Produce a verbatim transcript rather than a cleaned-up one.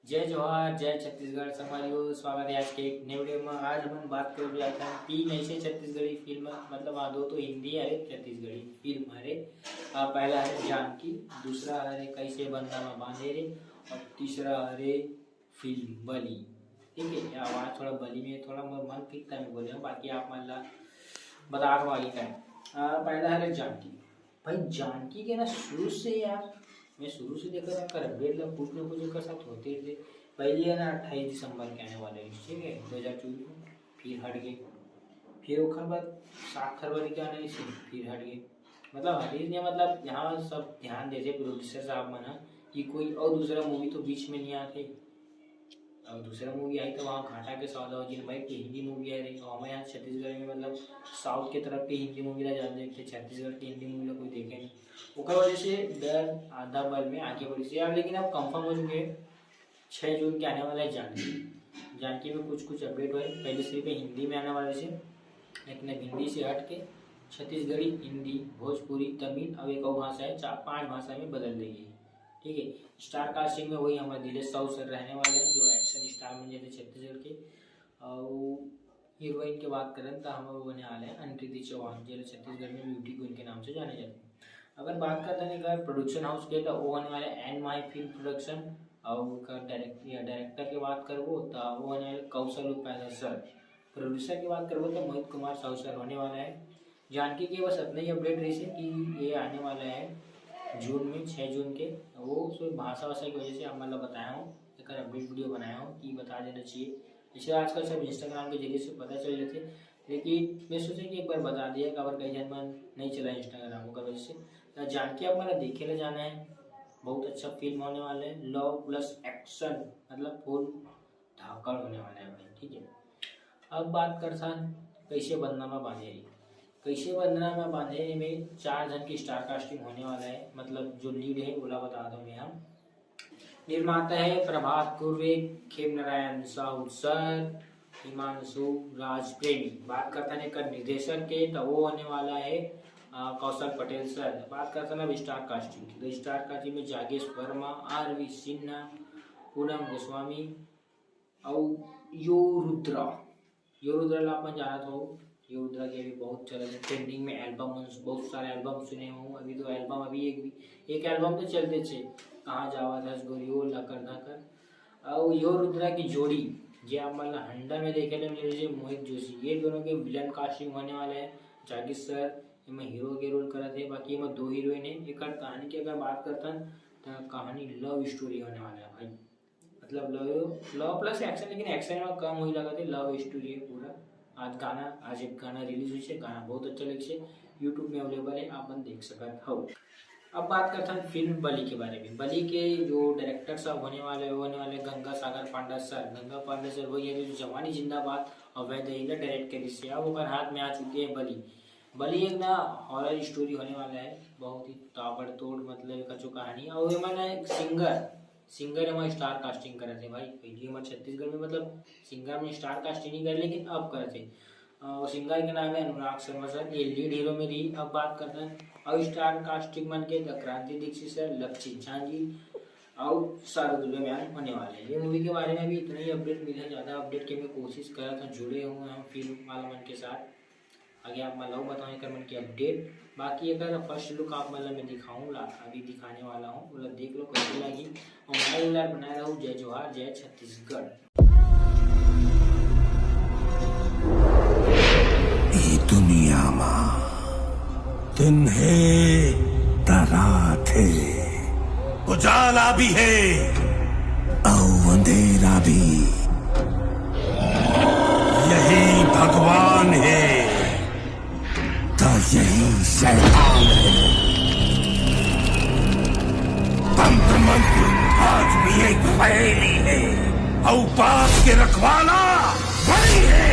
जय जोहार, जय छत्तीसगढ़ संगवारी हो, स्वागत है आज के एक नए वीडियो में। आज हम बात कर जाते हैं तीन ऐसे छत्तीसगढ़ी फिल्म, मतलब हाँ, दो तो हिंदी हरे, छत्तीसगढ़ी फिल्म हरे। आ, पहला हरे जानकी, दूसरा हरे कैसे बंधा में बांधे रे, और तीसरा हरे फिल्म बलि। ठीक है, ये आवाज़ थोड़ा बलि में थोड़ा मोर मन फिरता, मैं बोल रहा हूँ, बाकी आप मन ला बता दो आगे का। आ, पहला हरे जानकी। भाई जानकी के ना शुरू से यार, मैं शुरू से देखा था, कर अपडेट ला कुछ ना कुछ एक साथ होते थे। पहली है ना अट्ठाईस दिसंबर के आने वाले, ठीक है, दो हज़ार चौबीस में, फिर हट गए। फिर ओकर बाद सात फरवरी के आने से फिर हट गए। मतलब हरीश ने, मतलब यहाँ सब ध्यान देते प्रोड्यूसर साहब मन ह कि कोई और दूसरा मूवी तो बीच में नहीं आते, और दूसरा मूवी आई तो वहाँ घाटा के सौदा हो जिन भाई, तो हिंदी मूवी आ रही, और हमारे यहाँ छत्तीसगढ़ में मतलब साउथ के तरफ के हिंदी मूवी ला जान देखते, छत्तीसगढ़ के हिंदी मूवी ला कोई देखे नहीं। ओकर वजह से डर आधा बल में आगे बढ़ी से यार, लेकिन अब कंफर्म हो चुके हैं, छः जून के आने वाला है जानकी। जानकी में कुछ कुछ अपडेट हुए, पहले सिर्फ हिंदी में आने वाले से, लेकिन अब हिंदी से हट के छत्तीसगढ़ी, हिंदी, भोजपुरी, तमिल, अब एक और भाषा है, चार पांच भाषा में बदल देगी। ठीक है, स्टार कास्टिंग में वही हमारे दिलेश साहू सर रहने वाले हैं जो एक्शन स्टार बन जाते छत्तीसगढ़ के। और हीरोइन के बात करें तो हम वो होने वाले हैं अनकृति चौहान, जो छत्तीसगढ़ में ब्यूटी क्वीन के नाम से जाने जाते हैं। अगर बात करते हैं अगर प्रोडक्शन हाउस के, तो वो होने वाले एन माही फिल्म प्रोडक्शन, और उनका डायरेक्ट या डायरेक्टर की बात करबो तो वो होने वाले कौशल उपाध्याय सर। प्रोड्यूसर की बात करबो तो मोहित कुमार साहू सर होने वाला है। जानकी के बस इतना ही अपडेट रही है कि ये आने वाला है जून में, छः जून के। वो उसमें भाषा वाषा की वजह से हम मतलब बताया हूँ, एक अपडेट वीडियो बनाया हूँ कि बता देना चाहिए। इसे आजकल सब इंस्टाग्राम के जरिए से पता चल जाते, लेकिन मैं सोचा कि एक बार बता दिया, काबर कई झन मन नहीं चला इंस्टाग्राम, ओकर वजह से। तो जानकी आप मतलब देखे ला जाना है, बहुत अच्छा फिल्म होने वाला है, लव प्लस एक्शन, मतलब फुल धाकड़ होने वाला है भाई। ठीक है, अब बात करथन कैसे बंधना में बांधे रही। कैसे बंधना में बांधे रही में चार झन की स्टार कास्टिंग होने वाला है, मतलब जो लीड है ओला बता दो मैं हम। निर्माता है प्रभात कुर्रे, खेम नारायण साहू सर, हिमांशु राज प्रेमी। बात करथन एकर निर्देशक के, तो वो होने वाला है आ, कौशल पटेल सर। बात करथन अब स्टार कास्टिंग की, तो स्टार कास्टिंग में जागेश वर्मा, आर वी सिन्हा, पूनम गोस्वामी, और यो रुद्रा। यो रुद्रा ला अपन जानत हो, यो रुद्रा के अभी बहुत चलत है ट्रेंडिंग में, एल्बम, बहुत सारे एल्बम सुने हो। अभी तो एल्बम, अभी एक एक एल्बम तो चलते छे, कहाँ जावा धस गोरियो, लकर धकर, और यो रुद्रा की जोड़ी जे आप मन ला हंडा में देखे ले मिले रहिसे, मोहित जोशी, ये दोनों के विलन कास्टिंग होने वाला है। जागीर सर एमा हीरो के रोल करत है, बाकी एमा दो हीरोइन है। एकर कहानी की अगर बात करथन तो कहानी लव स्टोरी होने वाला है भाई, मतलब लव, लव प्लस एक्शन, लेकिन एक्शन में कम हुई लगत है, लव स्टोरी है पूरा। आज गाना, आज एक गाना रिलीज हुई है, गाना बहुत अच्छा लगे, यूट्यूब में अवेलेबल है, आप मन देख सकत हो। अब बात करथन फिल्म बलि के बारे में। बलि के जो डायरेक्टर साहब होने वाले, वो होने वाले गंगा सागर पांडा सर। गंगा पांडा सर वही है जो जवानी जिंदाबाद और वैदेही ला डायरेक्ट करिस है। अब ओकर हाथ में आ चुके हैं बलि। बलि एक ना हॉरर स्टोरी होने वाला है, बहुत ही ताबड़तोड़, मतलब एक अच्छो कहानी। और ये मन एक सिंगर, सिंगर एमा स्टार कास्टिंग करत है भाई। पहली हमारे छत्तीसगढ़ में मतलब सिंगर में स्टार कास्टिंग नहीं करे, लेकिन अब करत है। अ, वो सिंगर के नाम है अनुराग शर्मा सर, ये लीड हीरो में रही। अब बात करते हैं और स्टार कास्टिंग मन के, तो क्रांति दीक्षित सर, लक्षित झांझी और शाहरुख दुबे मैम होने वाले हैं। ये मूवी के बारे में भी इतना ही अपडेट मिले, ज़्यादा अपडेट के मैं कोशिश करत हूँ, जुड़े हुए हम फिल्म वाला मन के साथ। आगे आप मन ला बताऊँ एकर मन के अपडेट। बाकी एकर फर्स्ट लुक आप मन ला मैं दिखाऊँ ला, अभी दिखाने वाला हूँ, ओला देख लो कैसे लगी। और मोबाइल नंबर बनाए रहू। जय जोहार, जय छत्तीसगढ़। ई दुनिया मा दिन हे त रात हे, उजाला भी हे अउ अंधेरा भी। यही भगवान हे त यही शैतान हे। तंत्र मंत्र आज भी एक पहेली हे, अउ पास के रखवाला बलि हे।